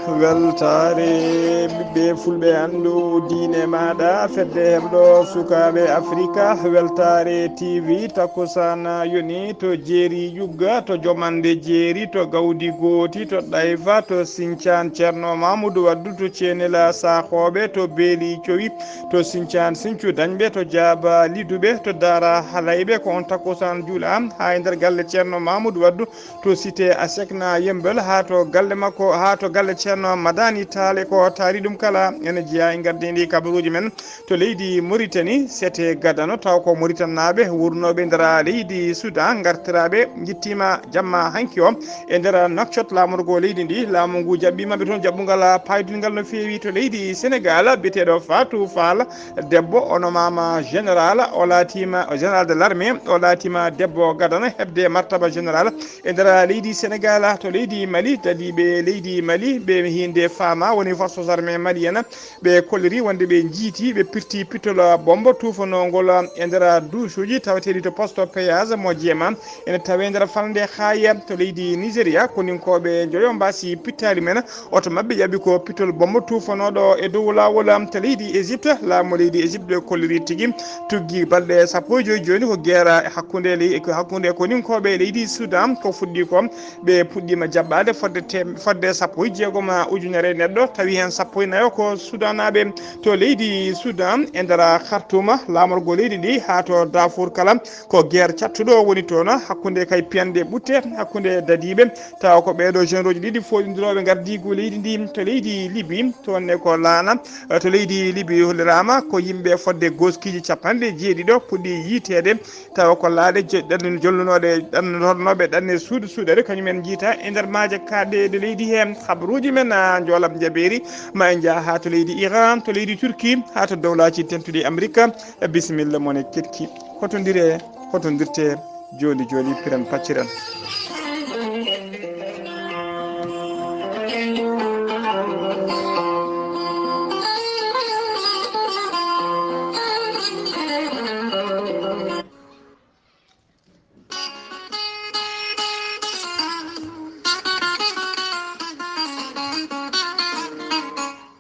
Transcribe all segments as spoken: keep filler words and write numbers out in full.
Weltaare ɓiɓɓe fulɓe, anndu diine maaɗa, fedde heɓɗo sukaaɓe Afrika. Weltaare T V, takkusaan yoni to Jeeri Ƴugga, to Jomande Jeeri, to Gawdi Gooti, to Ɗayfa, to Sincaan Ceerno Mamudu Waddu, to Ceenela Saaxooɓe, to Beeli Cowi, to Sincaan Sincu Dañɓe, to Jaaba Liduɓe, to Daara Halayɓe. Ko on takkusaan juula haa e nder galle Ceerno Mamudu Waddu, to cité Asecna Yembel, haa to galle makko, haa to galle Ceerno Madani Taale. Ko taari ɗum kala ene jeyaa e ngardiindi kabaruuji men to leydi Moritani, sete gadano, taw ko Moritanaaɓe wurnooɓe nder leydi Sudan, ngartiraaɓe, njittiima jamma hanki o e nder Nouakchott, laamorgo leydi ndi. Laamu ngu jaɓɓiima ɓe toon jaɓɓungal paydungal no feewi. To leydi Senegal, biyeteeɗo Fatou Fall, debbo, o nomaama général, o laatiima général de l'armée, o laatiima debbo gadano heɓde martaba général e nder leydi Senegal. To leydi Mali, dadiiɓe leydi Mali, ɓe hiinde faama, woni forces armées maliennes, ɓe kolliri wonde ɓe njiiti, ɓe pirti pittol bombo tuufanongol e nder duusuuji tawateeɗi to poste péage mo Jeema. Ene tawe nder falnde Xaaya. To leydi Nigeria, koninkooɓe njoyo mbaasi pittaali men. Oto maɓɓe yaaɓi ko pittol bombo tuufanooɗo e dow laawol. To leydi Égypte, laamu leydi Égypte kolliri tigi, tuggi balɗe sappo e joy jooni ko geera hakkunde ley-, ko hakkunde koninkooɓe leydi Sudan. Ko fuɗɗi ko, ɓe puɗɗiima jaɓɓaade fodde tem-, fodde sappo e jeegom ujunere neɗɗo, tawi heen sappo e nayo ko Sudanaaɓe. To leydi Sudan, e nder Khartoum, laamorgo leydi ndi, haa to Darfour kala, ko guerre cattuɗo woni toon, hakkunde kay piyanɗe ɓutte, hakkunde dadiiɓe, tawa ko ɓeeɗo généraux ji ɗiɗi fooɗindirooɓe ngardiigu leydi ndi. To leydi Libi, toon ne ko laana. To leydi Libi, holliraama ko yimɓe fodde gooskiiji capanɗe jeeɗiɗo puɗɗi yiiteede, tawa ko laaɗe je-, ɗan-, jolnunooɗe, ɗan-, hornooɓe ɗanne suudu suuɗere, kañumen njiita e nder maaje kaaɗɗe leydi heen. Habaruuji men, a, njoolam njabeeri, ma en njaa haa to leydi Iran, to leydi Turki, haa to dowlaaji dentuɗi Amerika. Bisimilla mon e keɗki. Hotondire, hotondirte, jooni jooni piren pacciren.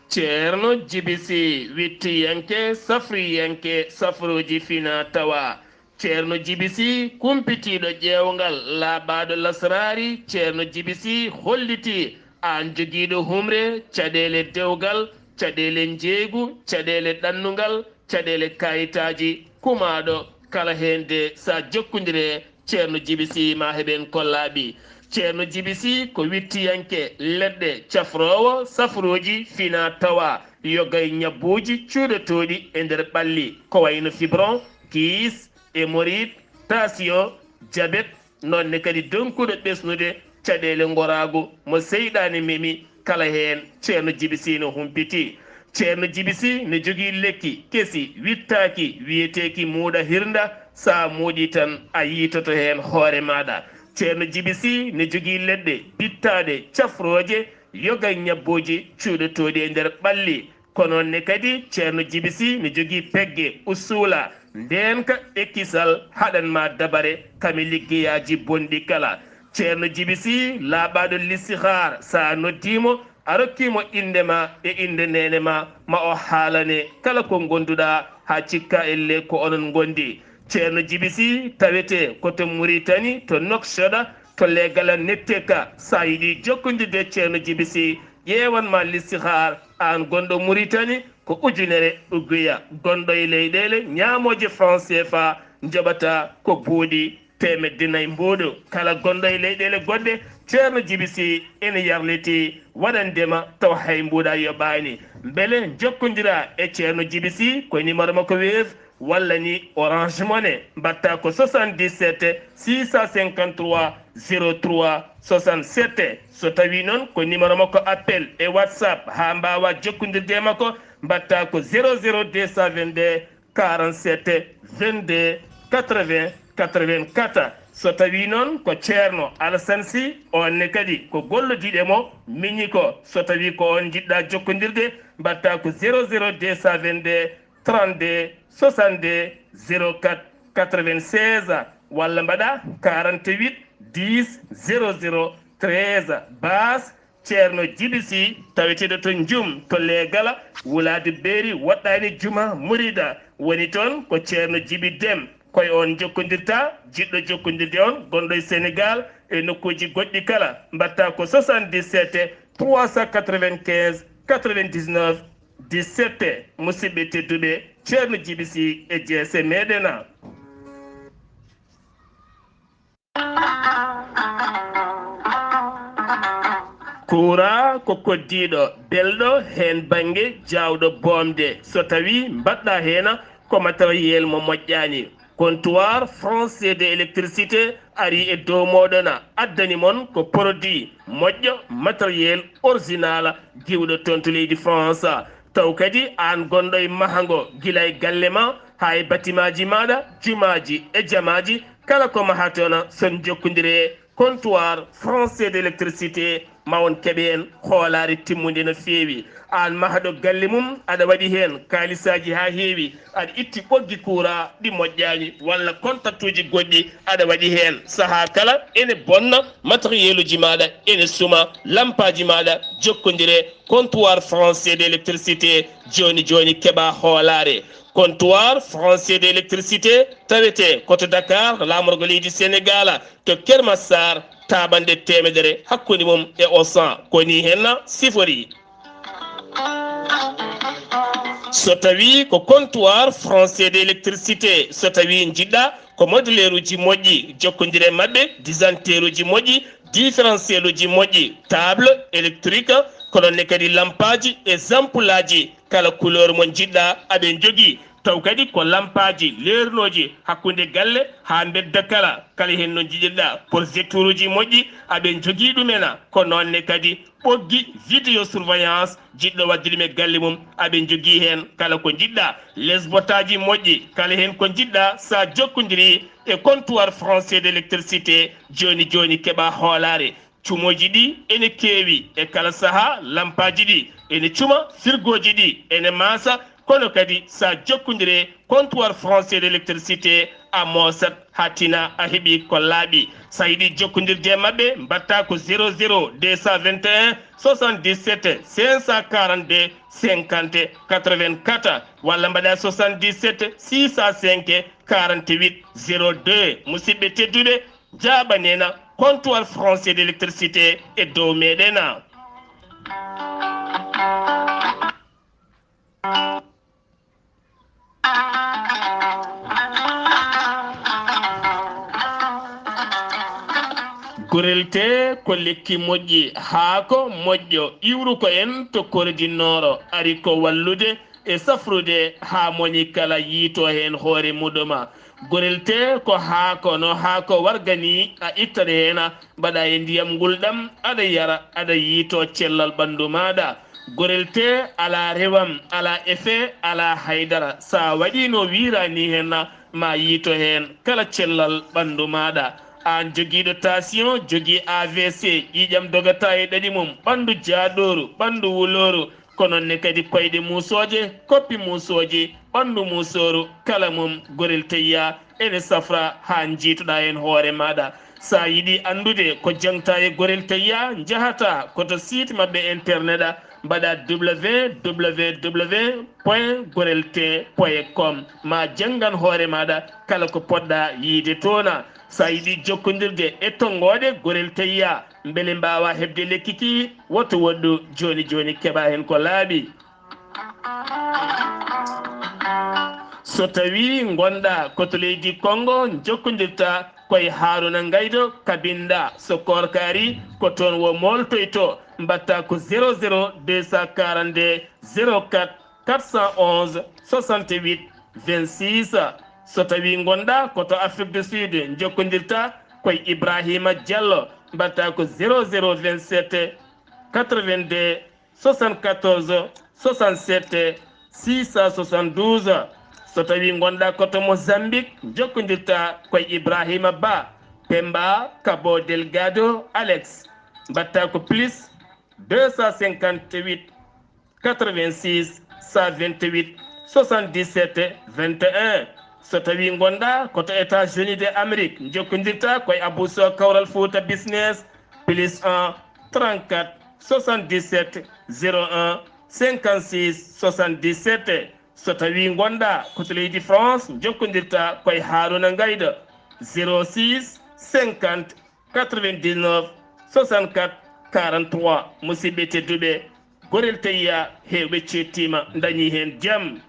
Ceerno Jibisi, wittiyanke, safriyanke, safruuji fina tawa. Ceerno Jibisi, kumpitiiɗo ƴeewngal, laaɓaaɗo lasraari. Ceerno Jibisi hollitii aan jogiiɗo humre, caɗeele dewgal, caɗeele njeeygu, caɗeele ɗannungal, caɗeele kaayitaaji, kumaaɗo kala heen de, so a jokkondire Ceerno Jibisi ma heɓen ko laaɓi. Ceerno Jibisi ko wittiyanke leɗɗe, cafroowo safrooji fina tawa, yoga e ñabbuuji cuuɗotooɗi e nder ɓalli, ko wayno fibron, kiis, hémorroïde, tension, diabète, noon ne kadi donkuɗo ɓesnude caɗeele ngoraagu mo seyɗaane memi, kala heen Ceerno Jibisi no humpiti. Ceerno Jibisi ne jogii lekki kesi wittaaki wiyeteeki muuɗa hirnda, so a muuɗii tan a yiitoto heen hoore maaɗa. Ceerno Jibisi ne jogii leɗɗe bittaaɗe cafrooje, yoga e ñabbuuji cuuɗotooɗi e nder ɓalli. Ko noon ne kadi, Ceerno Jibisi ne jogii pegge, usuula, ndeenka e kisal, haɗan ma dabare kame liggeyaaji bonɗi kala. Ceerno Jibisi, laaɓaaɗo listihaar, so a noddii mo, a rokkii mo innde ma e innde neene ma, ma o haalane kala ko ngonduɗaa haa cikka elle ko onon ngondi. Ceerno Jibisi tawetee ko to Muritani, to Noksoda, to Legala Netteka. So a yiɗii jokkondirde Ceerno Jibisi, ƴeewan ma listihaar, aan gonɗo Muritani, ko ujunere uguya, gonɗo e leyɗeele ñaamooje franc C F A, njoɓata ko buuɗi teemedde nayi mbuuɗu. Kala gonɗo e leyɗeele goɗɗe, Ceerno Jibisi ene yarlitii waɗande ma taw hay mbuuɗa yoɓaani. Mbele njokkondiraa e Ceerno Jibisi ko numéro makko Wave walla ni Orange Money, mbaɗta ko soixante-dix-sept six cent cinquante-trois zéro trois soixante-sept. So tawii noon ko numéro makko appel e WhatsApp haa mbaawaa jokkondirde e makko, mbaɗta ko zéro zéro deux cent vingt-deux quarante-sept vingt-deux quatre-vingts quatre-vingt-quatre. So tawii noon ko Ceerno Alassane Sy, oon ne kadi ko gollodiiɗo e mo miñi ko. So tawii ko oon njiɗɗaa jokkondirde, mbaɗta ko zéro zéro deux cent vingt-deux trente-deux soixante-deux zéro quatre quatre-vingt-seize, walla mbaɗa quarante-huit dix zéro zéro treize, base Ceerno Jibi Si, taweteeɗo to Njum, to Leegala, wulaadu Beeri, woɗɗaani juma, murida, woni toon ko Ceerno Jibi Dem. Koye oon njokkondirta, jiɗɗo jokkondirde on, gonɗo e Senegaal, e nokkuuji goɗɗi kala, mbaɗta ko soixante-dix-sept trois cent quatre-vingt-quinze quatre-vingt-dix-neuf dix-sept. Musidɓe tedduɓe, Ceerno Jibi Si e jeese meɗen. Kuuraa ko koddiiɗo, belɗo heen bannge, jaawɗo boomde. So tawii mbaɗɗa heen ko matériel mo moƴƴaani, comptoir français de électricité arii e dow mooɗon, addani mon ko produit moƴƴo, matériel original, diwɗo toon to leydi France. Taw kadi aan gonɗo e mahango, gila e galle ma haa e batimaaji maaɗa, jumaaji e jamaaji, kala ko mahaton, so on njokkondirii e comptoir français de électricité, ma on keɓ heen hoolaare timmunde no feewi. Aan mahɗo galle mum, aɗa waɗi heen kaalisaaji haa heewi, aɗa itti ɓoggi kuuraa ɗi moƴƴaani, walla kontaktuuji goɗɗi aɗa waɗi heen. Sahaa kala ene bonna, matériel uji maaɗa ene suma, lampaaji maaɗa, jokkondiree comptoir français de électricité, jooni jooni keɓaa hoolaare. Comptoir français de électricité tawetee ko to Dakar, laamorgo leydi Senegaal, to Keur Massar, taaɓannde teemedere hakkunde mum e Auchan. Ko nii heen siforii. So tawii ko comptoir français de électricité, so tawii njiɗɗa ko moduleeruuji moƴƴi, jokkondiree maɓɓe, disanteeruuji moƴƴi, différentiel uji moƴƴi, table électrique, ko noon ne kadi lampaaji e zampulaaji, kala couleur mo njiɗɗa aɓe njogii. Taw kadi ko lampaaji leernooji hakkunde galle haa mbedda kala, kala heen no njiɗirɗa. Projecteur uji moƴƴi aɓe njogii ɗum en, ko noon ne kadi ɓoggi vidéo surveillance, jiɗɗo waɗde ɗum e galle mum, aɓe njogii heen kala ko njiɗɗa. Lesbotaaji moƴƴi, kala heen ko njiɗɗa, so a jokkondirii e comptoir français de électricité, jooni jooni keɓa hoolaare. Cumooji ɗi ene keewi e kala sahaa, lampaaji ɗi ene cuma, firgooji ɗi ene maasa, kono kadi so a jokkondirii e comptoir français de électricité, a moosat haa tina, a heɓi ko laaɓi. So a yiɗi jokkondirde e maɓɓe, mbaɗta ko zéro zéro deux cent vingt et un soixante-dix-sept cinq cent quarante-deux cinquante quatre-vingt-quatre, walla mbaɗa soixante-dix-sept six cent cinq quarante-huit zéro deux. Musidɓe tedduɓe, jaaɓanena comptoir français de électricité e dow meɗen. Gorel tee ko lekki moƴƴi, haako moƴƴo, iwru ko en to Kordi Nooro, ari ko wallude e safrude haa moni kala yiito heen hoore muɗum. Gorel tee ko haako, no haako warga nii, a ittat heen, mbaɗa e ndiyam ngulɗam, aɗa yara, aɗa yiito cellal ɓanndu maaɗa. Gorel tee alaa rewam, alaa effet, alaa haydara. So a waɗii no wiiraa nii heen, ma yiito heen kala cellal ɓanndu maaɗa. Aan jogiiɗo tension, jogii A V C, ƴiiƴam dogataa e ɗaɗi mum, ɓanndu jaaɗooru, ɓanndu wulooru, ko noon ne kadi koyɗe muusooje, koppi muusooji, ɓanndu muusooru, kala mum Gorel Teyya ene safra haa njiitoɗaa heen hoore maaɗa. So a yiɗi anndude ko jaŋta e Gorel Teyya, njahata ko to site maɓɓe internet, mbaɗa W W W point gorel tee point com, ma janngan hoore maaɗa kala ko poɗɗa yiyde toon. So a yiɗi jokkondirde e tonngooɗe Gorel Teyya, mbele mbaawa heɓde lekki ki, woto woɗɗu, jooni jooni keɓa heen ko laaɓi. So tawii ngonɗa ko to leydi Konngo, njokkondirta koye Haaruna Ngaydo Kabinda. So koorka arii, ko toon o mooltoytoo. Mbaɗta ko zéro zéro deux cent quarante-deux zéro quatre quatre cent onze soixante-huit vingt-six. So tawii ngonɗa ko to Afrique du Sud, njokkondirta koye Ibrahima Diallo. Mbaɗta ko zéro zéro vingt-sept quatre-vingt-deux soixante-quatorze soixante-sept six cent soixante-douze. So tawii ngonɗa ko to Mozambique, njokkondirta koye Ibrahima Ba, Pemba Cabo Delgado Alex. Mbaɗta ko plus deux cent cinquante-huit quatre-vingt-six cent vingt-huit soixante-dix-sept vingt et un. So tawii ngonɗa ko to États-Unis de Amérique, njokkondirta koye Abou Sow Kawral Fouta Business, plus un trente-quatre soixante-dix-sept zéro un cinquante-six soixante-dix-sept. So tawii ngonɗaa ko to leydi France, njokkondirtaa ko e Haaruna Ngayda, zéro six cinquante quatre-vingt-dix-neuf soixante-quatre quarante-trois. Musidɓe tedduɓe, gorel teyya he weccettiima, dañii heen jam.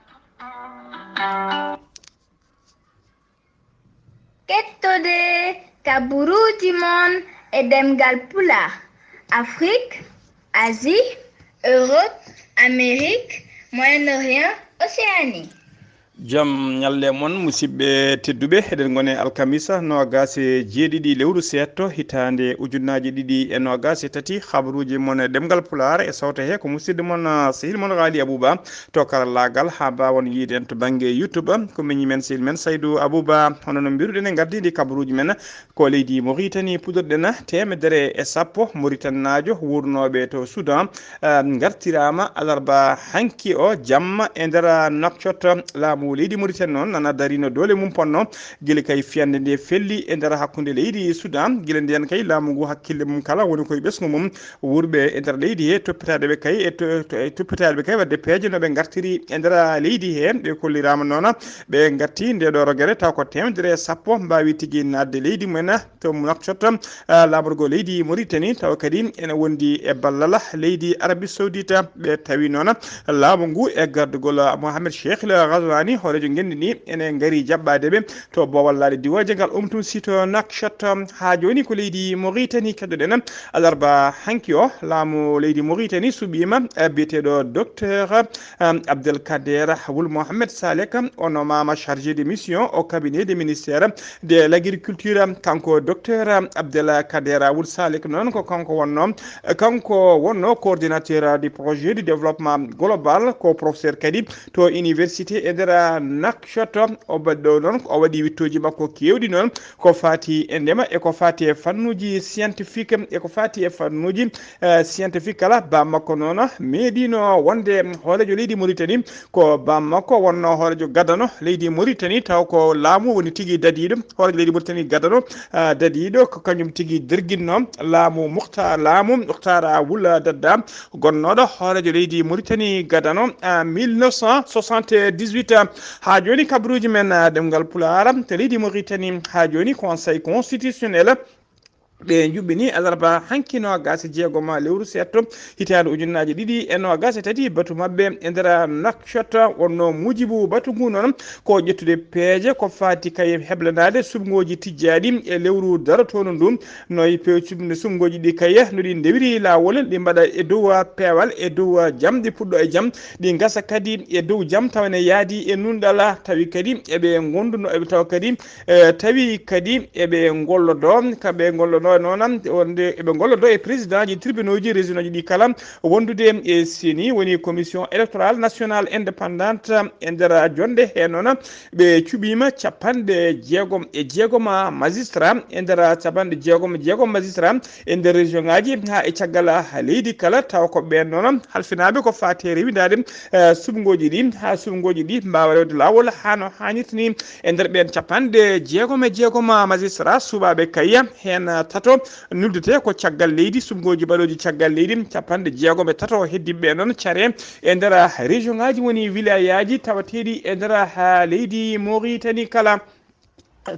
Kettode kaburuuji mon e ɗemngal Pulaar, Afrik, Asie, Europe, Amérique, Moyen-Orient, Océanie. Jam ñalle mon, musidɓe tedduɓe. Eɗen ngoni alkamisa noogas e jeeɗiɗi lewru seeɗto, hitaande ujunnaaje ɗiɗi e noogas e tati. Habaruuji mon e ɗemngal Pulaar e sawte he ko musidɗo mon, ah, sehil mon Haali Abuba to karallaagal, haa mbaawon yiide en to bannge YouTube. Ko miñi men, sehil men Saydu Abuba. Hono no mbiruɗen e ngardiindi kabaruuji men, ko leydi Moritani puɗɗorɗen, teemedere e sappo Moritannaajo wuurnooɓe to Sudan, ah, ngartiraama alarba hanki o jamma e nder Nouakchott. Laamu leydi Moritani noon nana darino doole mum ponno gila kay fiyande nde felli e nder hakkunde leydi Sudan. Gila ndeen kay laamu ngu hakkille mum kala woni koye ɓesngu mum. Wuurɓe e nder leydi he toppitaaɗo ɓe kay e to-, to-, e toppitaaɗo ɓe kay waɗde peeje no ɓe ngartiri e nder leydi he, ɓe kolliraama noon ɓe ngarti nde ɗo rogere taw ko teemedere e sappo mbaawi tigi naatde leydi mumen to Nouakchott, ah, laamorgo leydi Moritani, tawa kadi ene wondi e ballal leydi Arabie Saoudite. Ɓe tawi noon laamu ngu e gardugol Mohamed Cheikh El Ghazouani, hooreejo ngenndi ndi, ene ngari jaɓɓaade ɓe to boowal laaɗe diwooje ngal Umtum Sito Nouakchott. Haa jooni ko leydi Moritani keddoɗen. Alarba hanki o, laamu leydi Moritani suɓiima, eh, biyeteeɗo docteur, eh, Abdelkader Wul Mohamed Salek, o nomaama chargé de mission au cabinet de ministère de l'agriculture. Kanko docteur Abdelkader Wul Salek noon ko kanko wonno, kanko wonno coordinateur du projet de développement global, ko professeur kadi to université e nder Nouakchott. O baɗɗo noon, o waɗi wittooji makko keewɗi noon ko faati e ndema e ko faati e fannuuji scientifique e ko faati e fannuuji, eh, scientifique kala. Bammakko noon meeɗiino wonde hooreejo leydi Moritani. Ko bammakko wonno hooreejo gadano leydi Moritani, taw ko laamu woni tigi dadiiɗo. Hooreejo leydi Moritani gadano, ah, dadiiɗo, ko kañum tigi derginno laamu Mukhtar, laamu Mukhtar Wul Dadda, gonnooɗo hooreejo leydi Moritani gadano, ah, mille neuf cent soixante-dix-huit. Haa jooni kabaruuji men, ah, ɗemngal Pulaar to leydi Moritani, haa jooni Conseil constitutionnel, ɓe njuɓɓini alarba hanki noogas e jeegom lewru seeɗto hitaande ujunnaaje ɗiɗi e noogas e tati batu maɓɓe e nder Nouakchott. Wonno muujibu batu ngu noon ko ƴettude peeje ko faati kay heblanaade suɓngooji tijjaaɗi e lewru darotoondu ndu. No e pew cuɓnde suɓngooji ɗi kay no ɗi ndewiri laawol, ɗi mbaɗa e dow peewal, e dow jam, ɗi puɗɗo e jam, ɗi ngasa kadi e dow jam, tawa ne yaadi e nunɗal. Tawi kadi eɓe ngonduno, eɓe tawa kadi, eh, tawi kadi eɓe ngollodo, kamɓe ngollodo noon wonde eɓe ngollodo e président ji tribunaux ji région ji ɗi kala, wondude e C E N I, woni Commission électorale nationale indépendante, e nder jonde he noon ɓe cuɓiima capanɗe jeegom e jeegom magistrat e nder capanɗe jeegom e jeegom magistrat e nder région ngaji haa e caggal leydi kala, tawa ko ɓeen noon halfinaaɓe ko faati e rewindaade, eh, suɓngooji ɗi haa suɓngooji ɗi mbaawa rewde laawol haa no haanirta ni. E nder ɓeen capanɗe jeegom e jeegom magistrat suɓaaɓe kayya, heen tato nuldetee ko caggal leydi, suɓngooji baɗooji caggal leydi, capanɗe jeegom e tato heddiiɓe ɓee noon care e nder région ngaji woni wilayaaji tawateeɗi e nder leydi Moritani kala.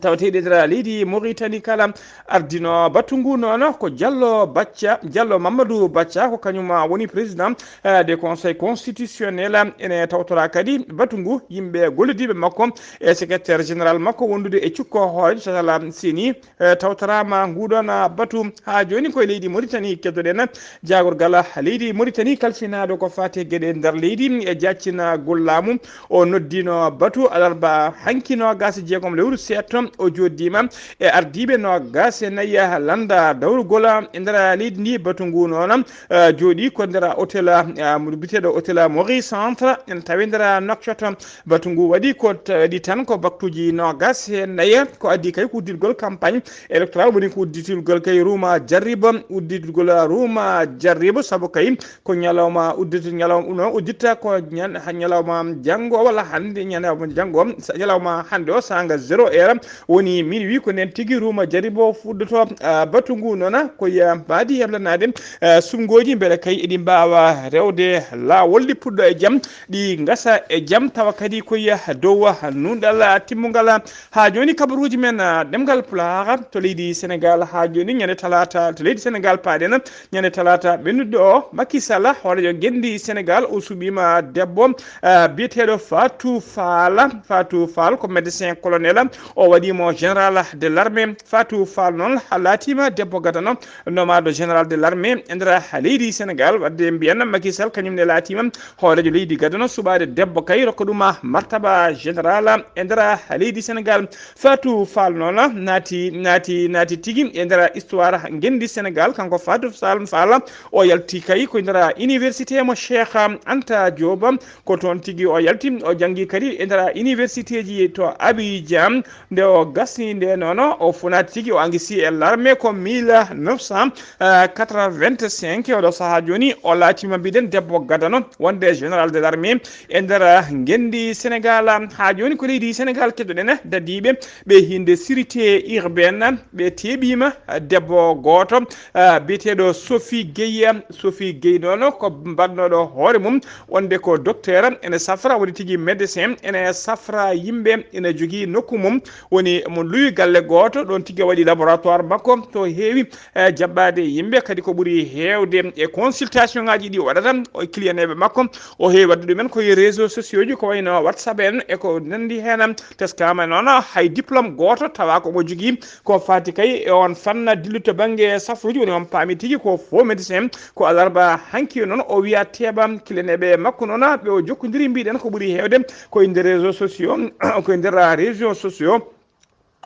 Tawateeɗi e nder leydi Moritani kala. Ardino batu ngu noon ko Jallo Bacca, Jallo Mamadou Bacca, ko kañum woni président, eh, de conseil constitutionnel. Ene tawtora kadi batu ngu yimɓe gollidiiɓe makko e secrétaire général makko wondude e cukko hooreejo catal C E N I, eh, tawtoraama nguɗon batu. Haa jooni koye leydi Moritani keddoɗen jaagorgal leydi Moritani kalfinaaɗo ko faati e geɗe nder leydi e jaaccinagol laamu. O noddino batu alarba hanki noogas e jeegom lewru seeɗto. O jooɗdiima e ardiiɓe noogas e nayi lannda dawrugol e nder leydi ndi. Batu ngu noon, eh, jooɗii ko nder hôtel, eh, mo biyeteeɗo hôtel Maurice Centre, ene tawi nder Nouakchott. Batu ngu waɗi ko t-, waɗi tan ko waktuuji noogas e nayi. Ko adii kay ko udditgol campagne électorale, woni ko udditgol kay ruuma jarribo, udditgol ruuma jarribo, sabu kay ko ñalawma uddit-, ñalawma ɗum noon udditta ko ñan-, ha ñalawma janngo walla hannde, ñalawma janngo, sa-, ñalawma hannde o saanga zéro heure, Woni min wi ko nden tigi ruuma jaribo fuɗɗoto, ah, batu ngu noona ko ya mbaadi heblanaade, ah, sumngooji mbele kay eɗi mbaawa rewde laawol ɗi puɗɗo e jam, ɗi ngasa e jam, tawa kadi ko ya dow nunɗal timmungal. Haa jooni kabaruuji men, ah, ɗemngal Pulaar to leydi Senegaal, haa jooni ñande talaata to leydi Senegaal paaɗen, ñande talaata ɓennuɗo o, Macky Sall, hooreejo ngenndi Senegaal, o suɓiima debbo, ah, biyeteeɗo Fatou Fall. Fatou Fall ko médecin colonel, o waɗiimo général de l'armée. Fatou Fall noon laatiima debbo gadano, nomaaɗo général de l'armée e nder leydi Senegaal. Wadde mbiyen Macky Sall kañum ne laatiima hooreejo leydi gadano, suɓaade debbo kay rokka ɗum martaba général e nder leydi Senegaal. Fatou Fall noon naati, naati, naati tigi e nder histoire ngenndi Senegaal. Kanko Fatou Sall Fall, o yalti kay ko nder université mo Cheikh Anta Diop, ko toon tigi o yalti. O janngi kadi e nder universitéji to Abidjan. Nde o gasni nde noon, o funaati tigi, o angisi e l'armée ko mille neuf cent quatre-vingt-cinq. Oɗo sahaa jooni, o laatiima, mbiɗen, debbo gadano wonde général de l'armée e nder ngenndi Senegaal. Haa jooni ko leydi Senegaal keddoɗen, dadiiɓe ɓe hinde sûreté urbaine, ɓe teeɓiima debbo gooto, ah, biyeteeɗo Sophie Gueye. Sophie Gueye noon ko mbaɗnooɗo hoore mum wonde ko docteur, ene safra, woni tigi médecin, ene safra yimɓe, ene jogii nokku mum, woni mo luwi galle gooto, ɗoon tigi o waɗi laboratoire makko to heewi, eh, jaɓɓaade yimɓe, kadi ko ɓuri heewde e consultation ngaji ɗi o waɗata, o clientɓe makko, o heewi waɗde ɗumen ko e réseaux sociaux ji, ko wayno WhatsApp en e ko nanndi heen. Teskaama noon hay diplôme gooto tawa ko mo jogii ko faati kay e on fanna dillu to bannge safruuji, woni on paami tigi ko faux médecin. Ko alarba hanki noon o wiya teeɓa, clientɓe makko noon ɓe o jokkondiri, mbiɗen ko ɓuri heewde ko e nder réseaux sociaux, ko e nder réseaux sociaux.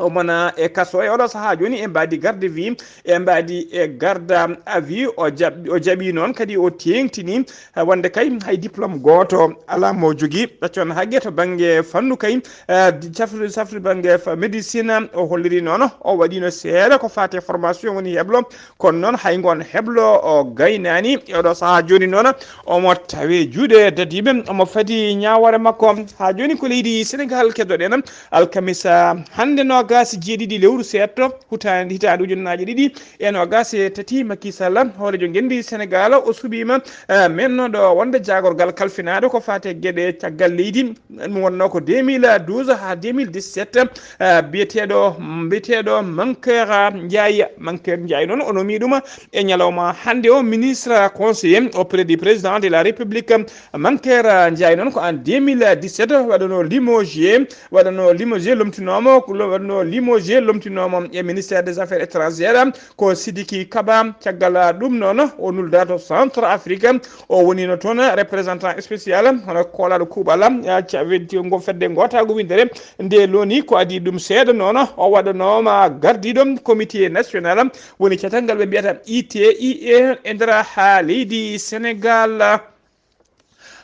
O mona e kaso e oɗo sahaa jooni e mbaadi garde vie, e mbaadi e garde à vue. O jaɓ-, o jaɓi noon kadi o teeŋtini, eh, wonde kay hay diplôme gooto alaa mo jogii. Ɗaccon haqqe to bannge fannu kay, eh, di-, safri, safri bannge fa-, médecine, o holliri noon o waɗino seeɗa ko faati formation, woni heblo, kono noon hay ngon heblo o gaynaani. E oɗo sahaa jooni noon omo tawe juuɗe dadiiɓe, omo fadi ñaawoore makko. Haa jooni ko leydi Senegaal keddoɗen. Alkamisa hannde noogaas e jeeɗiɗi lewru seeɗto, hitaande, hitaande ujunnaaje ɗiɗi e noogaas e tati, Macky Sall, hooreejo ngenndi Senegaal, o suɓiima, eh, mennooɗo wonde jaagorgal kalfinaaɗo ko faati e geɗe caggal leydi. Ɗum wonnoo ko deux mille douze haa deux mille dix-sept, eh, biyeteeɗo, biyeteeɗo Mankeur Ndiaye. Mankeur Ndiaye noon o nomi ɗum e ñalawma hannde o ministre conseiller auprès du président de la République. Mankeur Ndiaye noon ko en deux mille dix-sept waɗano limogé, waɗano limogé, lomtinooma, waɗano limogé, lomtinooma e ministère des affaires étrangères. Ko Sidiki Kaba. Caggal ɗum noon, o nulda to Centre Afrique. O wonino toon représentant spécial, hono koolaaɗo kuuɓal, ah, ca-, weddi ngo fedde ngootaagu winndere. Nde looni ko adii ɗum seeɗa noon, o waɗanooma gardiiɗo comité national, woni catal ngal ɓe mbiyata I T I E e nder haa leydi Senegaal.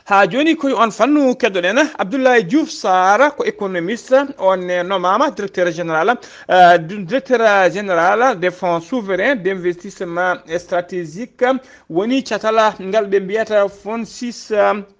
Haa jooni, koye on fannu keddoɗen, Abdoulaye Diouf Sarr ko économiste, on ne nomaama directeur général, euh, du-, directeur général des fonds souverains d'investissement stratégique, woni catal ngal ɓe mbiyata FONSIS.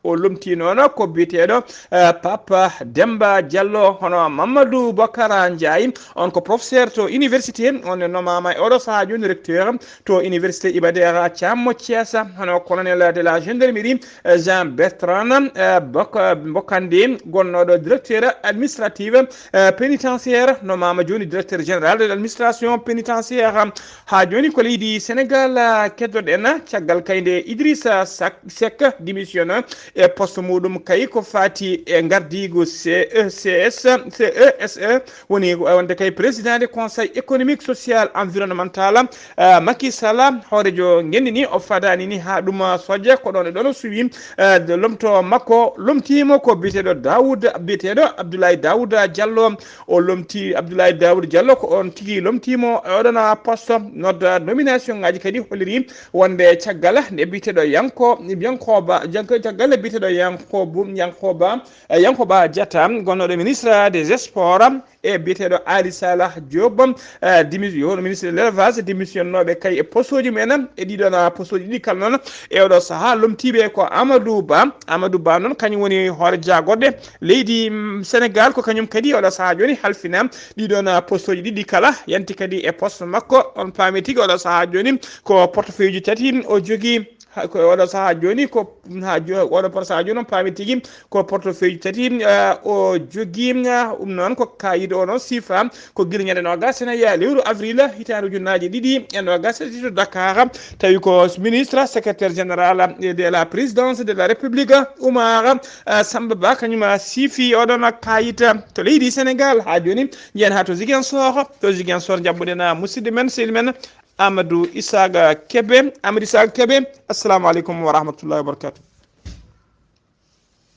O lomtii noon ko biyeteeɗo, euh, Papa Demba Diallo, hono Mamadou Bokara Ndiaye, on ko professeur to université, on ne nomaama e oɗo sahaa jooni recteur to université Iba Der Thiam mo Thiès, hono colonel de la gendarmerie, eh, Jean Bertrand, eh, Bok-, Bokande, gonnooɗo directeur administratif, eh, pénitentiaire, nomaama jooni directeur général de l'administration pénitentiaire. Haa jooni ko leydi Senegaal, eh, keddoɗen, caggal kay nde Idrissa Sak-, Seck démissionne e poste muɗum kay ko faati e ngardiigu C E C S, C E S E, woni wonde kay président de conseil économique, social, environnemental, eh, Macky Sall, hooreejo ngenndi ni, o fadaani ni haa ɗum, eh, sojja, ko ɗoon e ɗoon o suwi, eh, de lomto makko, lomtiimo ko biyeteeɗo Daoud, biyeteeɗo Abdoulaye Daouda Diallo. O lomti Abdoulaye Daouda Diallo, ko on tigi lomtiimo e oɗon poste. Nodda nomination ngaji kadi holliri wonde caggal nde biyeteeɗo Yanko-, Yankoba, Yanko-, caggal nde biyeteeɗo Yankobu-, Yankoba, eh, Yankoba Diatta, gonnooɗo ministre des sports, e biyeteeɗo Ali Salah Diop, eh, démission, ministre de l'élevage, démissionnooɓe kay e poste uji mumen. E ɗiɗon, ah, poste uji ɗiɗi kala noon, e oɗo sahaa lomtiiɓe ko Amadou Ba. Amadou Ba noon, kañum woni hoore jaagorɗe leydi, mm, Sénégal, ko kañum kadi oɗo sahaa jooni halfina ɗiɗon, ah, poste uji ɗiɗi kala, yanti kadi e poste makko. On paami tigi oɗo sahaa jooni ko portefeuille uji tati o jogii. Ha, ko oɗo sahaa jooni ko, ha jo-, oɗo por-, sahaa jooni on paami tigi ko portefeuille tati, ah, o jogii, ah, ɗum noon ko kayit o noon siifa ko gila ñande noogas ene yaa lewru avril hitaande ujunnaaji ɗiɗi e noogas e tati to Dakar, tawi ko ministre secrétaire général de la présidence de la République, Oumar, ah, Samba Ba, kañum, ah, siifi oɗon kayit to leydi Sénégal. Haa jooni njiyen haa to Ziguinchor, to Ziguinchor njabbuɗen, ah, musidɗo men, sehil men, Amadou Isaaga Kebe. Amadou Isaaga Kebe, assalamu aleykum wa rahmatullahi wa barakatuh.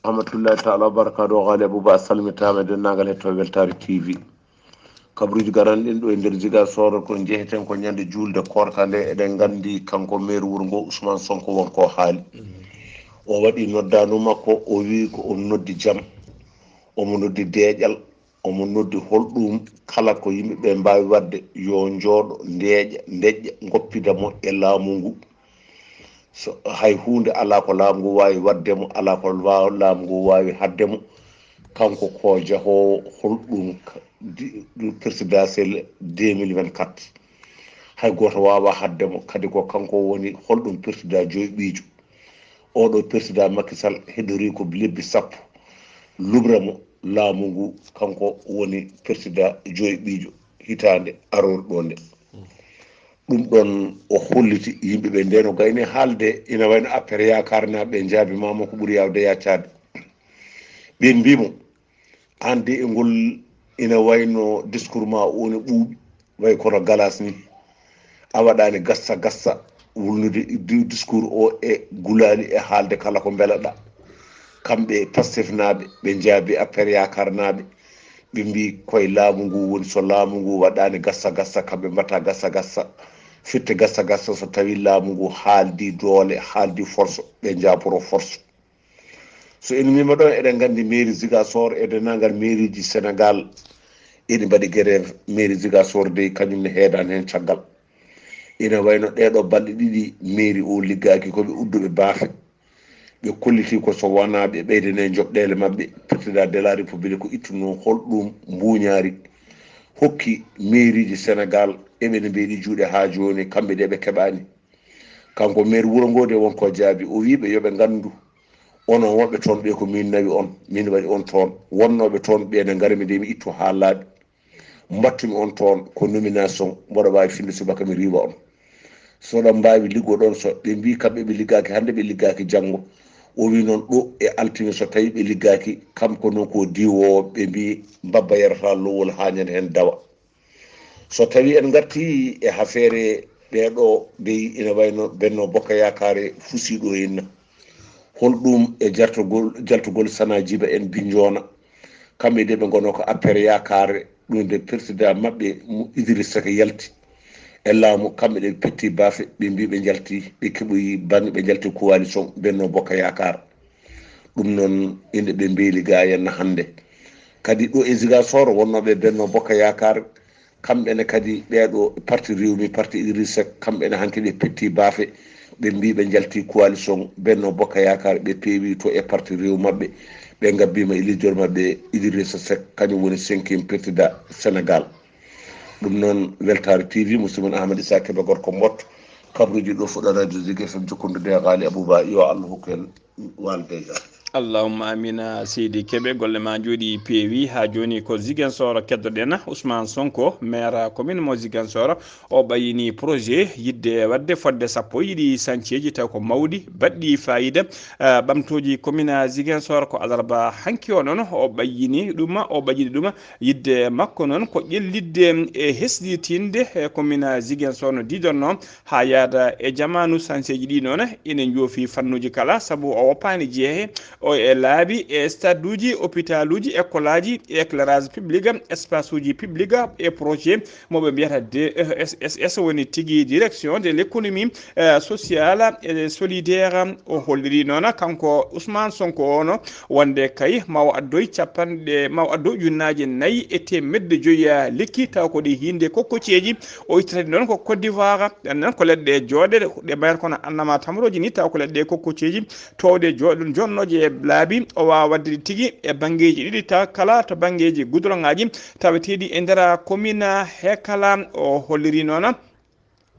Rahmatullahi taala wa barakatuh. Ghali Abouba, a salmitaama e denndaangal hettooɓe Weltaare T V. Kabruuji garanɗi ɗin ɗo e nder Ziguinchor ko njeheten ko ñande juulde koorka nde, eɗen nganndi kanko maire wuro ngo Ousmane Sonko won ko haali. O waɗi noddaandu makko, o wii ko o noddi jam, omo noddi deeƴal, omo noddi holɗum kala ko yimɓe ɓe mbaawi waɗde, yo njooɗo, ndeeƴa, ndeƴƴa, ngoppida mo e laamu ngu. So hay huunde alaa ko laamu ngu waawi waɗde mo, alaa ko wa-, laamu ngu waawi haɗde mo. Kanko ko jahoowo holɗum ka-, di-, présidentiel deux mille vingt-quatre. Hay gooto waawaa haɗde mo. Kadi ko kanko woni holɗum président joyɓiijo. Oɗo président Macky Sall heddori ko lebbi sappo. Lubra mo laamu ngu, kanko woni président joyɓiijo hitaande aroore ɗo nde. Ɗum ɗon o holliti yimɓe ɓe, nden o gayni haalde, ina wayno affaire yaakaar na ɓe njaabimaama ko ɓuri yaawde yaccaade. Ɓe mbii mo, aan de e ngol ina wayno discours ma o ne ɓuuɓi, way kono galas ni. A waɗaani gassa gassa wulnude di-, discours o e gulaali e haalde kala ko mbelaɗa. Kamɓe Pastef naaɓe, ɓe njaabi affaire yaakaar naaɓe, ɓe mbii koye laamu ngu woni, so laamu ngu waɗaani gassa gassa, kamɓe mbatta gassa gassa, fitte gassa gassa, so tawi laamu ngu haaldi doole, haaldi force, ɓe njaaporo force. So en mbiima ɗon, eɗen nganndi mairie Ziguinchor e denndaangal mairieji Sénégal, eɗi mbaɗi grève. Mairie Ziguinchor dey, kañum ne heedaani heen caggal. Ina wayno ɗeeɗo balɗe ɗiɗi mairie o liggaaki, ko ɓe udduɓe baafe. Ɓe kolliti ko so wonaa ɓe ɓeydane joɓɗeele maɓɓe, président de la république ko ittuno holɗum mbuuñaari hokki mairieji Sénégal, eɓe ne mbeeɗi juuɗe haa jooni, kamɓe de ɓe keɓaani. Kanko maire wuro ngo de won ko jaabi, o wii ɓe yo ɓe nganndu, onon wonɓe toon ɓe ko min nawi on, min waɗi on toon. Wonnooɓe toon ɓe ne ngarmi de mi ittu haa laaɓi. Mbattumi on toon ko nomination, mboɗo waawi finde subaka mi riiwa on. So ɗon mbaawi liggoɗon, so ɓe mbii kamɓe ɓe liggaaki hannde, ɓe liggaaki janngo. O wii noon ɗo e altine so tawi ɓe liggaaki, kam ko noon ko diwoowo, ɓe mbii mbabba yarata lowol haa ñande heen dawa. So tawi en ngarti e hafeere ɓeeɗo dey, ina wayno Benno Bokka Yaakaare fusiiɗo henna. Holɗum e jartogol, jaltugol Sana Jiba en Binjoona. Kamɓe de ɓe ngono ko affaire yaakaare, ɗum de président maɓɓe mo Idrissa Seck yalti e laamu, kamɓe de ɓe petti baafe, ɓe mbii ɓe njalti, ɓe keɓoyi baŋŋe, ɓe njalti coalition Benno Bokka Yaakaar. Ɗum noon inde ɓe mbeeli ga henna hannde. Kadi ɗo e Ziguinchor wonnooɓe Benno Bokka Yaakaar, kamɓe ne kadi ɓeeɗo parti Rewmi, parti Idrissa Seck, kamɓe ne hanki ɓe petti baafe, ɓe mbii ɓe njalti coalition Benno Bokka Yaakaar, ɓe peewi to e parti Rewmi maɓɓe, ɓe ngabbiima e leader maɓɓe Idrissa Seck, kañum woni cinquième président Sénégal. Ɗum noon, Weltaare T V, musidɗo mon Ahmed Issa Kébé, gorko Mbotto, kabruuji ɗo fuɗa radio Zik F M, jokkondude e Ghali Abouba, yo Allah hokku en walde e jam. Allahumma amina. Seydi Keɓe, golle ma njooɗi peewi. Haa jooni ko Ziguinchor keddoɗen. Ousmane Sonko, maire commune mo Ziguinchor, o ɓayyini projet yidde waɗde fodde sappo e ɗiɗi sañceeji taw ko mawɗi, baɗɗi fayida, eh, ɓamtooji commune Ziguinchor. Ko alarba hanki o noon o ɓayyini ɗum, o ɓayyini ɗum. Yidde makko noon ko ƴellitde e hesɗitinde, eh, commune Ziguinchor no diidorno haa yaada e jamaanu. Sañceeji ɗi noon ene njoofi fannuuji kala, sabu o woppaani jeehe, o e laabi, e stade uji, hôpital uji, école aji, e éclairage public, espace uji public, e projet mo ɓe mbiyata D E S S, woni tigi direction de l'économie, eh, sociale et solidaire. O holliri noon kanko Ousmane Sonko ono wonde kay ma o addoy capanɗe, ma o addoy ujunnaaje nayi e teemedde joyi, eh, lekki, taw ko ɗi hinde kokkoceeji. O ittata noon ko Côte d'Ivoire, ɗen noon ko leɗɗe jooɗe ɗe mbayata kono annama tamrooji ni, taw ko leɗɗe kokkoceeji towɗe jooɗe ɗum jonnooje e laabi. O waawa waɗde ɗi tigi e banngeeji ɗiɗi, taw kala to banngeeji gudroŋaaji taweteeɗi e nder commune he kala. O holliri noon,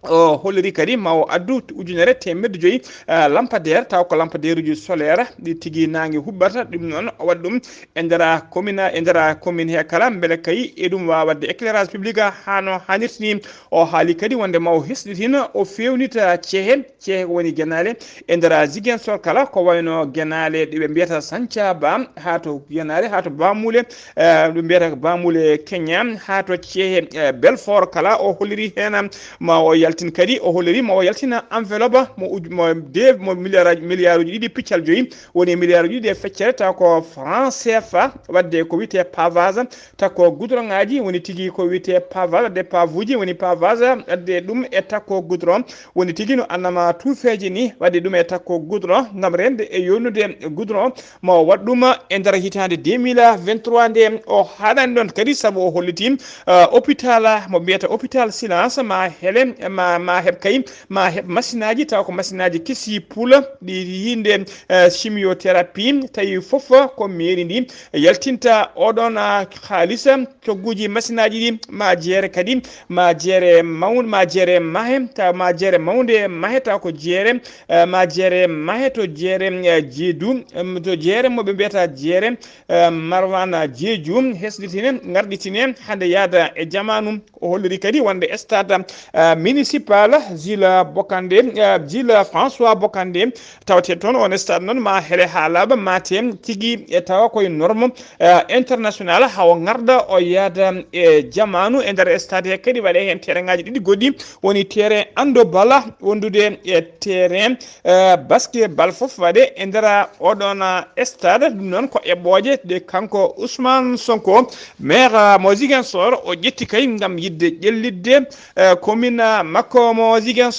o holliri kadi ma o addu ujunere teemedde joyi, ah, lampadaire, taw ko lampadaire uji solaire ɗi tigi naange huɓɓata. Ɗum noon o waɗi ɗum e nder commune, e nder commune he kala, mbele kay e ɗum waawa waɗde éclairage public haa no haanirta ni. O haali kadi wonde ma o hesɗitina, o feewnita cehe, cehe ko woni genaale e nder Ziguinchor kala, ko wayno genaale ɗe ɓe mbiyata Santhiaba, haa to genaale, haa to Bamule, eh, ɓe mbiyata Bamule Kenya, haa to cehe, eh, Belfort kala. O holliri heen ma o yaltin kadi, o holliri ma o yaltina enveloppe mo uj-, mo de-, mo milliard, milliard uji ɗiɗi piccal joyi, woni milliard uji ɗiɗi e feccere, taw ko franc C F A, waɗde ko wiyetee pavage, taw ko goudron ŋaaji, woni tigi ko wiyetee pavage, waɗde pave uji, woni pavage, waɗde ɗum e takko goudron, woni tigi no annama tuufeeje ni, waɗde ɗum e takko goudron ngam reende e yonnude goudron. Ma o waɗ ɗum e nder hitaande deux mille vingt-trois nde. O haɗani ɗon kadi sabu o holliti, ah, hôpital mo mbiyata hôpital Silence ma hele, ma, ma heɓ kay, ma heɓ masinaaji, taw ko masinaaji kesi pula ɗi hinde, eh, chimiothérapie, tawi fof ko mairie ndi yaltinta oɗon, ah, haalis, cogguji masinaaji ɗi ma jeere kadi, ma jeere mawn-, ma jeere mahe, taw ma jeere mawnde mahe, taw ko jeere, eh, ma jeere mahe to jeere, eh, jeedu, em, to jeere mo ɓe mbiyata jeere, eh, Marwana Jeeju, hesɗitine, ngarɗitine, hande yaada e jamaanu. O holliri kadi wonde stade, eh, municipal Jules Bocandé, eh, Jules François Bocandé, tawte toon on stade noon ma hele haa laaɓa, ma teem tigi e tawa koye norme, eh, international, hawa ngarda o yaada e jamaanu. E nder stade he kadi waɗe heen terrain ŋaaji ɗiɗi goɗɗi, woni terrain ando bala wondude e terrain, eh, basketball fof waɗe e nder oɗon, eh, stade. Ɗum noon ko eɓɓooje ɗe kanko Ousmane Sonko, maire, eh, mo Ziguinchor, o ƴetti kay ngam yiɗde ƴellitde, eh, commune, eh, makko mo Ziguinchor.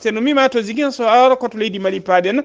So en ummima to Ziguinchor, ko to leydi Mali paaɗen.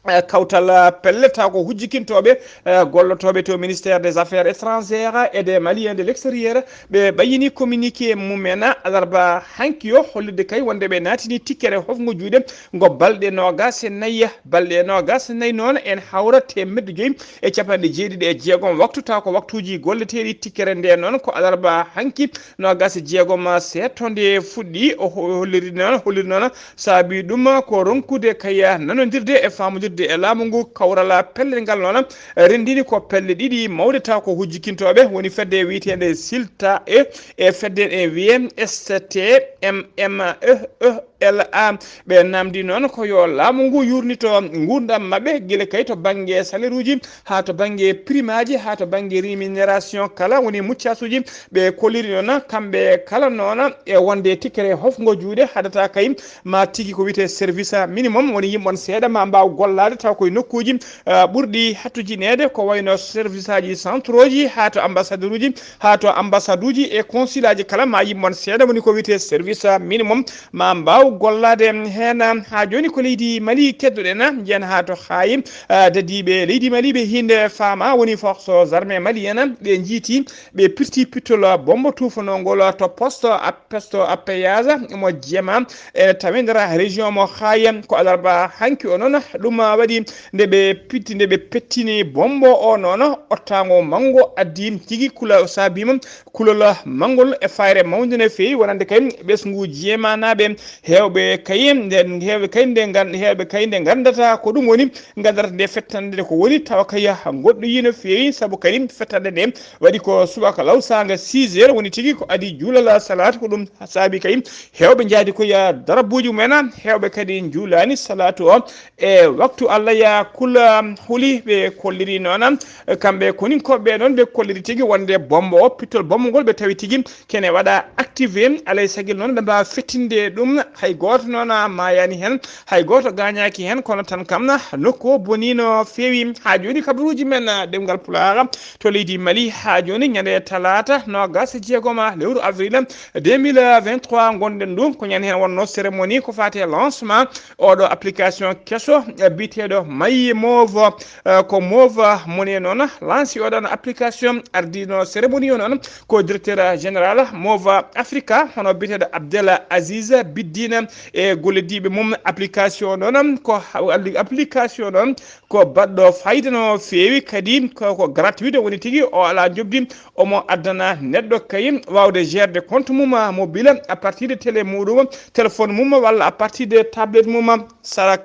Eh, kawtal, eh, pelle taw ko hujjikintooɓe, eh, gollotooɓe to ministère des affaires étrangères et des Maliens de l'extérieur, ɓe ɓayyini communiqué mumen alarba hanki o, hollirde kay wonde ɓe naatini tikkere hofngo juuɗe ngo balɗe noogaas e nayi. Balɗe noogaas e nayi noon en hawra teemedde joyi e capanɗe jeeɗiɗi e jeegom waktu, taw ko waktuuji golleteeɗi. Tikkere nde noon ko alarba hanki noogaas e jeegom seeɗto nde fuɗɗi. O ho-, holliri noon, holliri noon saabi ɗum ko ronkude kay nanondirde e faamondirde e laamu ngu. Kawral pelle ngal noon renndini ko pelle ɗiɗi mawɗe taw ko hujjikintooɓe, woni fedde wiyeteende silta e, e fedde e wiye S T M M E E L A. Ɓe namdi noon ko yo laamu ngu yurnito nguurndam maɓɓe, gila kay to bannge salaire uji, haa to bannge primaaji, haa to bannge rémunération kala woni muccasuuji. Ɓe kolliri noon kamɓe kala noon e wonde tikkere hofngo juuɗe haɗata kay ma tigi ko wiyetee service minimum, woni yimɓe on seeɗa ma mbaaw gollaade taw koye nokkuuji, ah, ɓurɗi hattujineede, ko wayno service aji centraux ji, haa to ambassadeur uji, haa to ambassade uji e consul aji kala, ma yimɓe on seeɗa woni ko wiyetee service minimum ma mbaaw gollaade heen. Haa jooni ko leydi Mali keddoɗen, njiyen haa to haayi, ah, dadiiɓe leydi Mali ɓe hinde faama, woni forces armées maliennes, ɓe njiiti, ɓe pirti pittol bombo tuufanongol to poste a, poste à péage mo Jeema, e tawi nder région mo Haayi. Ko alarba hanki o noon ɗum waɗi nde ɓe pitti, nde ɓe pettini bombo o noon, ottaango manngo addi tigi kula, saabima kulol manngol e fayre mawnde no feewi, wonande kay ɓesngu Jeemanaaɓe. Heewɓe kay nden, heewɓe kay nde ngan-, heewɓe kay nde nganndata ko ɗum woni, nganndata nde fettande ko woni, tawa kay goɗɗo yii no feewi, sabu kadi fettande nde waɗi ko subaka law saanga six heures, woni tigi ko adi juulal salaat. Ko ɗum saabi kay heewɓe njaadi koye darabuuji mumen, heewɓe kadi njuulaani salaatu o e waktu. Allah ya kula huli, ɓe kolliri noon, kamɓe koninkooɓe noon, ɓe kolliri tigi wonde bombo o, pittol bombo ngol ɓe tawi tigi kene waɗa activé, alay sagil noon ɓe mbaawa fettinde ɗum. Hay gooto noon maayani heen, hay gooto gaañaaki heen, kono tan kam nokku o bonii no feewi. Haa jooni kabaruuji men, ah, ɗemngal Pulaar to leydi Mali, haa jooni ñande talaata noogaas e jeegom lewru avril deux mille vingt-trois ngonɗen ɗum, ko ñande heen wonnoo cérémonie ko faati e lancement oɗo application keso, eh, biyeteeɗo May Mauve, eh, ko Mauve moni noon lanci oɗon application. Ardino cérémonie o noon ko directeur général Mauve Africa, hono biyeteeɗo Abdel Aziz Biddine e gollidiiɓe mum. Application o noon ko ha-, application noon ko baɗɗo fayida no feewi, kadi ko, ko gratuit woni tigi, o alaa njoɓdi, omo addana neɗɗo kay waawde gérde compte mum mobile à partir de télé muɗum, téléphone mum walla à partir de tablette mum. Sa,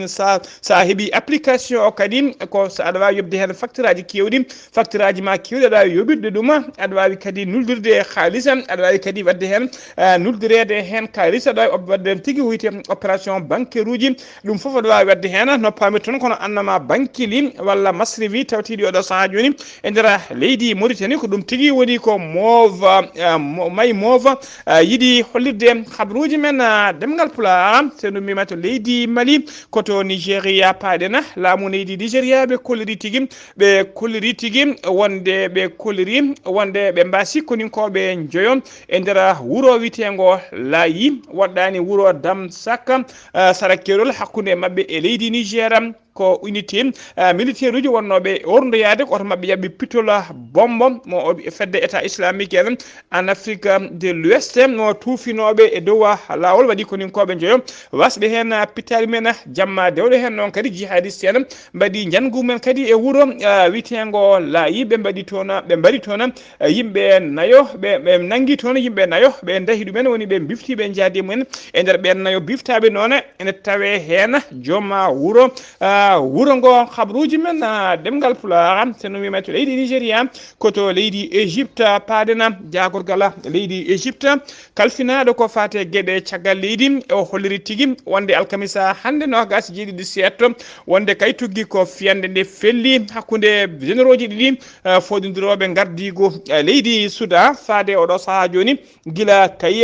sa, sa heɓi application o kadi, ko sa aɗa waawi yoɓde heen facture aji keewɗi, facture aji ma keewɗi aɗa waawi yoɓirde ɗum, aɗa waawi kadi nuldirde e haalis, aɗa waawi kadi waɗde heen, eh, nuldireede heen kaalis, aɗa waawi waɗde heen tigi ko wiyetee opération bancaire uji. Ɗum fof aɗa waawi waɗde heen no paami toon, kono annama bankili walla masrifi tawtiiɗi oɗo sahaa jooni e nder leydi Mauritanie, ko ɗum tigi woni ko Mauve, eh, Mo-, May Mauve, eh, yiɗi hollirde kabaruuji men, eh, ɗemngal Pulaar. So ɗum mbiyma to leydi Mali, ko to Nigeria paaɗen. Laamu leydi Nigeria ɓe kolliri tigi, ɓe kolliri tigi wonde, ɓe kolliri wonde ɓe mbaasi koninkooɓe njoyo e nder wuro wiyeteengo Layi, woɗɗaani wuro Damsak, eh, sara keerol hakkunde maɓɓe e leydi Niger. Ko unité, eh, militaire uji wonnooɓe e orndoyaade, ko oto maɓɓe yaɓɓi pitol bombo mo o fedde État islamique en, en Afrique de l'Ouest, mo tuufinooɓe e dow laawol, waɗi koninkooɓe njoyo wasɓe heen, eh, pittaali men, eh, jamma dewɗo heen. Noon kadi jihadiste en mbaɗi njanngu men kadi e wuro, eh, wiyeteengo Layi, ɓe mbaɗi toon, ɓe mbaɗi toon, eh, yimɓe nayo, ɓe, ɓe nanngi toon yimɓe nayo, ɓe ndahi ɗumen, woni ɓe mbifti, ɓe njaadi e mumen. E nder ɓeen nayo biftaaɓe noon, ene tawee heen jooma wuro, ah, wuro ngo. Kabaruuji men, ah, ɗemngal Pulaar, so no mbiymi to leydi Nigeria, ko to leydi Égypte paaɗen. Jaagorgal leydi Égypte kalfinaaɗo ko faati e geɗe caggal leydi, o holliri tigi wonde alkamisa hannde noogaas e jeeɗiɗi seeɗa, wonde kay tuggi ko fiyannde nde felli hakkunde généraux ji ɗiɗi, eh, fooɗondirooɓe ngardiigu, eh, leydi Soudan faade oɗo sahaa jooni, gila kay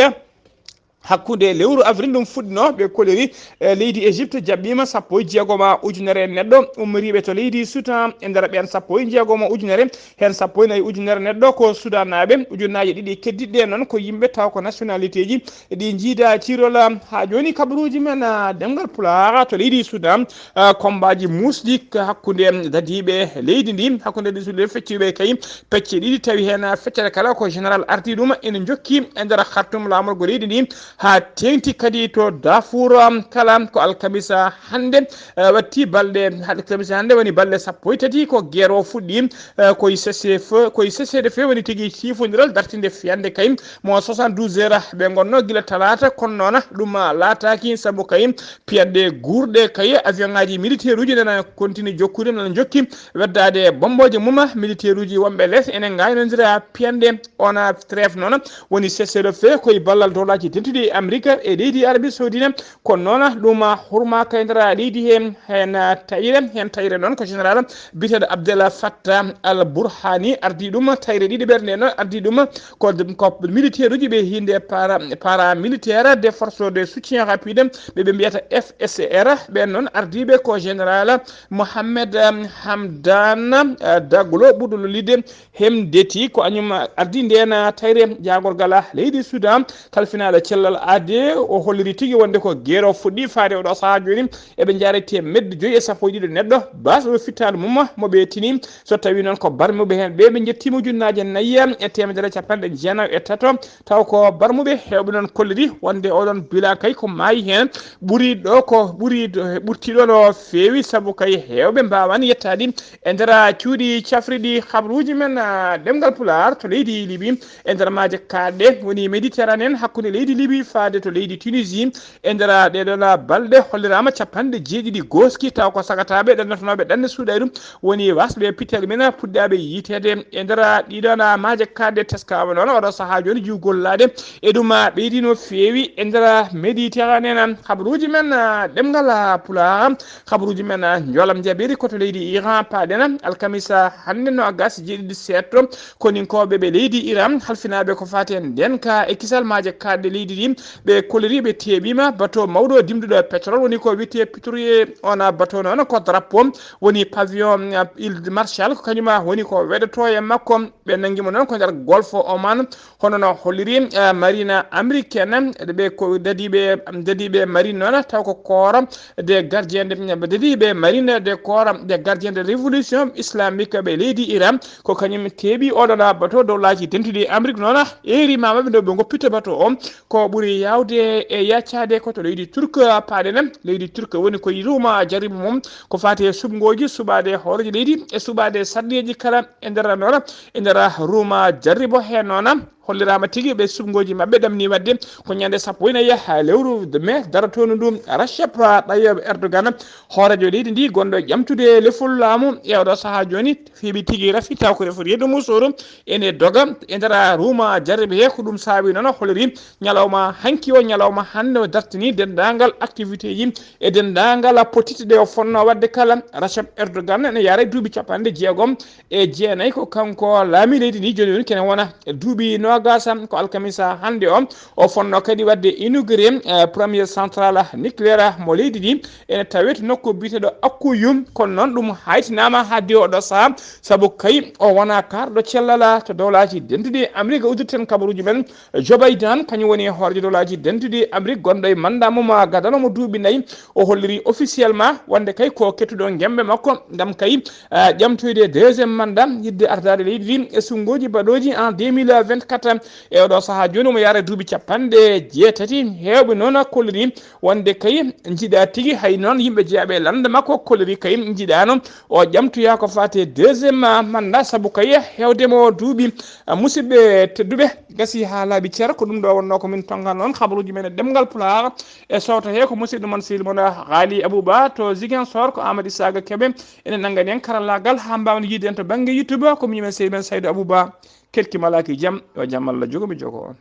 hakkunde lewru avril ɗum fuɗɗino, ɓe koliri, eh, leydi Égypte jaɓɓiima sappo e jeegom ujunere neɗɗo ummoriiɓe to leydi Soudan. E nder ɓeen sappo e jeegom ujunere, heen sappo e nayi ujunere neɗɗo ko Sudanaaɓe, ujunnaaje ɗiɗi keddiɗɗe noon ko yimɓe taw ko nationalité ji ɗi njiida cirola. Haa jooni kabaruuji men, ah, ɗemngal Pulaar to leydi Soudan, ah, kombaaji muusɗi hakkunde dadiiɓe leydi ndi, hakkunde ɗi suuɗe fecciiɓe kay pecce ɗiɗi, tawi heen feccere kala ko général ardi ɗum ene jokki e nder Khartoum laamorgo leydi ndi, haa teeŋti kadi to Darfour, um, kala ko alkamisa hannde, eh, watti balɗe, alkamisa hannde woni balɗe sappo e tati ko guerre o fuɗɗi, eh, koye cessez-le-feu, koye cessez-le-feu woni tigi ciifondiral dartinde fiyannde kay mo soixante-douze heures ɓe ngonno gila talaata, kono noon ɗum laataaki sabu kay piyanɗe guurɗe kay avion ŋaaji militaire uji nana continue jokkude, nana jokki weddaade bombooje mum. Militaire uji wonɓe les ene ngaynondira piyanɗe. Ona trêve noon woni cessez-le-feu koye ballal dowlaaji dentuɗi e Amérique e leydi Arabie Saoudite. Kono noon ɗum hurmaaka e nder leydi he, heen tayre, heen tayre noon ko général biyeteeɗo Abdel Fattah Al Burhani ardii ɗum, tayre ɗiɗi ɓernde noon ardii ɗum ko, ko militaire uji ɓe hinde para, paramilitaire des forces de soutien rapide, ɓe, ɓe mbiyata F S R. Ɓeen noon ardiiɓe ko général Mohamed, um, Hamdan, uh, Daglo ɓurɗo lollirde Hemdeti, ko añum ardii ndeen tayre. Jaagorgal leydi Sudan kalfinaaɗo cellal aadee, o holliri tigi wonde ko guerre o fuɗɗi faade oɗo sahaa jooni, eɓe njaarete medde joyi e sappo e ɗiɗo neɗɗo, baasɗo fittaandu mum mo ɓe tini. So tawii noon ko barmuɓe heen ɓe, ɓe njettiima ujunnaaje nayi e teemedere e capanɗe jeenayi e tato, taw ko barmuɓe heewɓe noon kolliri wonde oɗon bilan kay ko maayi heen ɓuri ɗo, ko ɓuri ɗo, ɓurti ɗo no feewi, sabu kay heewɓe mbaawaani yettaade e nder cuuɗi cafriɗi. Kabaruuji men, ah, ɗemngal Pulaar to leydi Libi, e nder maaje kaaɗɗe woni Méditerranée hakkunde leydi Libi faade to leydi Tunisie. E nder ɗee ɗoo balɗe holliraama capanɗe jeeɗiɗi gooski taw ko sagataaɓe ɗannotonooɓe ɗanɗe suuɗayru woni wasɓe pittali men puɗɗaaɓe yiiteede. E nder ɗii ɗoo maaje kaaɗɗe teskaama noon oɗo sahaa jooni jiwgol laaɗe e ɗum, ah, ɓeydi no feewi e nder Méditerranée. Kabaruuji men, ah, ɗemngal, ah, Pulaar, kabaruuji men, ah, njoolam njaɓeeri ko to leydi Iran paaɗen. Alkamisa hannde noogaas e jeeɗiɗi seeɗa, koninkooɓe ɓe leydi Iran halfinaaɓe ko faati e ndeenka e kisal maaje kaaɗɗe leydi ndi Ɓe kolliri ɓe teeɓiima bateau mawɗo dimduɗo pétrole, woni ko wiyetee Pitorier. Ona bateau noon ko drapeau, woni pavillon, uh, île Marshall, ko kañum woni ko weɗoto e makko. Ɓe nanngi mo noon ko nder Golfe Oman, hono no holliri, uh, marine américaine. Ɓe ko dadiiɓe, dadiiɓe marine noon, taw ko corps des gardiens de, dadiiɓe marine de corps des gardiens de révolution islamique ɓe leydi Iran, ko kañum teeɓi oɗo bateau. Dowlaaji dentuɗi Amérique noon eeri ma maɓɓe nde ɓe ngoppita bateau o. Ko ɓuri yaawde e yaccaade ko to leydi Turk paaɗen. Leydi Turk woni ko ruuma jarribo mum ko faati e suɓngooji, suɓaade hooreejo leydi e suɓaade sarɗiyeeji kala e nder noon, e nder ruuma jarribo. Heen noon holliraama tigi ɓe suɓngooji maɓɓe ɗamni waɗde ko ñande sappo e nayi lewru mai darotoondu ndu. Recep Tayyip Erdogan, hooreejo leydi ndi gonɗo ƴamtude lefol laamu e oɗo sahaa jooni, heɓi tigi rafi taw ko refori yeeɗu musoro ene doga e nder ruuma jarribo he. Ko ɗum saabi noon holliri ñalawma hanki o, ñalawma hannde o dartini denndaangal activité ji e denndaangal pottitte ɗe o fonnoo waɗde kala. Recep Erdogan ene yaara e duuɓi capanɗe jeegom e jeenayi, ko kanko laami leydi ndi jooni woni kene wona duuɓi noogaas. Ko alkamisa hannde o, o fonnoo kadi waɗde inauguré, eh, premier centrale nucléaire mo leydi ndi, ene tawee to nokku biyeteeɗo Akkuyu. Kono noon ɗum haytinaama haa de oɗo sahaa, sabu kay o wona kaarɗo cellal to dowlaaji dentuɗi Amérique. Uddirten kabaruuji men. Joe Biden, kañum woni hooreejo dowlaaji dentuɗi Amérique, gonɗo e mandat mum gadano mo duuɓi nayi, o holliri officiellement wonde kay ko kettuɗo ngembe makko ngam kay, ah, ƴamtoyde deuxième mandat, yidde ardaade leydi ndi e suɓngooji baɗooji en deux mille vingt-quatre. E oɗo sahaa jooni omo yaara duuɓi capanɗe jeetati. Heewɓe noon kolliri wonde kay njiɗa tigi, hay noon yimɓe jeyaɓe e lannda makko kolliri kay njiɗano o ƴamtoya ko faati e deuxième mandat, sabu kay heewde mo duuɓi. Ah, musidɓe tedduɓe, gasi haa laaɓi cer, ko ɗum ɗo wonnoo ko min tonngano on kabaruuji men e ɗemngal Pulaar. E sowto he ko musidɗo mon sehil mon Haali Abouba to Ziguinchor, ko Amadou Isaga Kebe ene nanngani en karallaagal haa mbaawen yiide en to bannge YouTube, ko miñum en sehil men Saydou Abouba. Kelki malaaki jam, yo jam Allah jogo mi jogo on.